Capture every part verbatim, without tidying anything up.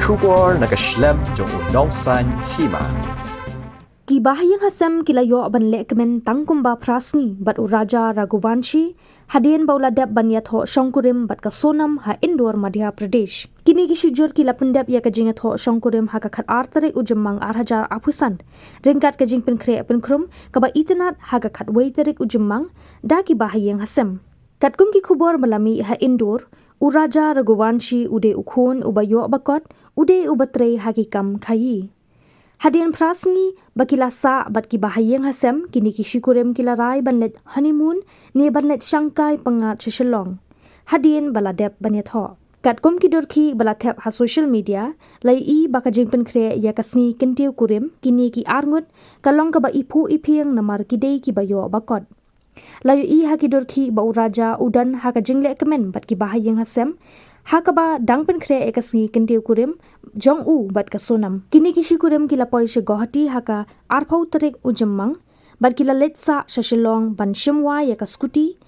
Khubor na ka shlem jong u nongsan hima. Ki bahaïing hasem ki la ïoh ban lehkmen tang kumba phra sngi bad u Raja Raghuvanshi, hadien ba u la dep ban ïathoh shongkurim bad ka Sonam ha Indore, Madhya Pradesh. Kine ki shijur ki la pyndep ïa ka jingïathoh shongkurim ha ka khatar tarik u Jymmang ar hajar arphew san, ryngkat ka jingpynkhreh pynkhrum kaba itynnad ha ka khatwei tarik u Jymmang da ki bahaïing hasem. Katkum ki khubor ba la mih ha Indore, u Raja Raghuvanshi u dei u khun uba ïoh ba kot, u dei uba trei ha ki kam khaïi. Hadien phra sngi ba ki la sah bad ki bahaïing hasem, kine ki shikurim ki la rai ban leit honeymoon ne ban leit shangkai pyngngad sha Shillong. Hadien ba la dep ban ïathoh. Katkum ki durkhih ba la thep ha social media, la ïohi ba ka jingpynkhreh ïa ka sngi kyntiew kurim kine ki arngut ka long kaba iphuh iphieng namar ki dei kiba ïoh ba kot. La ïohi ha ki durkhih ba u Raja u don ha ka jinglehkmen bad ki bahaïing hasem, ha kaba dang pynkhreh ïa ka sngi kyntiew kurim jong u bad ka Sonam. Kine ki shikurim ki la poi sha Guwahati ha ka arphew tarik u Jymmang, bad ki la leit sah sha Shillong ban shim wai ïa ka scooty,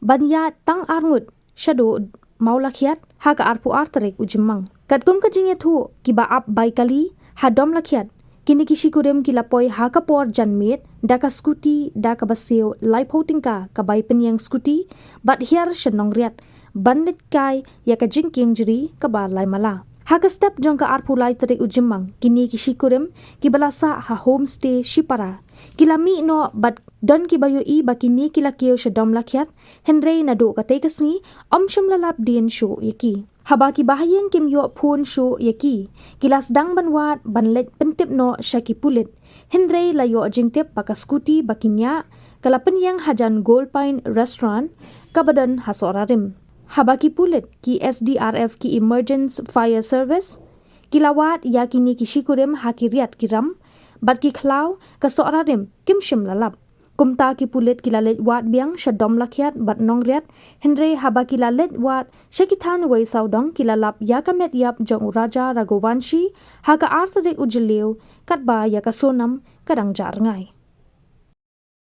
ban ïaid tang arngut shaduh Mawlakhiat ha ka arphew ar tarik u Jymmang. Katkum ka jingïathuh kiba ap bai kali ha Domlakhiat, kine ki shikurim ki la poi ha ka por janmiet da ka scooty da kaba siew laiphew tyngka ka bai pynïeng scooty bad hiar sha Nongriat ban leit kai ïa ka jingkieng jri kaba lai mala. Ha ka step jong ka arphew lai tarik u Jymmang, kine ki shikurim kiba la sah ha homestay Shipara ki la mih noh bad don kiba ïohi ba kine ki la kiew sha Domlakhiat, hynrei naduh katei ka sngi ym shym la lap dien shuh ïa ki. Haba ki bahaïing kim ïoh phone shuh ïa ki, ki la sdang ban wad ban leit pyntip noh sha ki pulit. Hynrei la ïoh jingtip ba ka scooty ba ki ñiah ka la pynïeng hajan Gold Pine Restaurant kaba don ha Sohrarim. Haba ki pulit, ki S D R F, ki Emergency Fire Service, ki la wad ïa kine ki shikurim ha ki riat ki ram bad ki khlaw ka Sohrarim kim shym la lap. Kumta ki pulit ki la leit wad biang sha Domlakhiat bad Nongriat, hynrei haba ki la leit wad sha ki thaiñ wei sawdong ki la lap ïa ka met ïap jong u Raja Raghuvanshi ha ka ar tarik u Jylliew katba ïa ka Sonam ka dang jah rngai.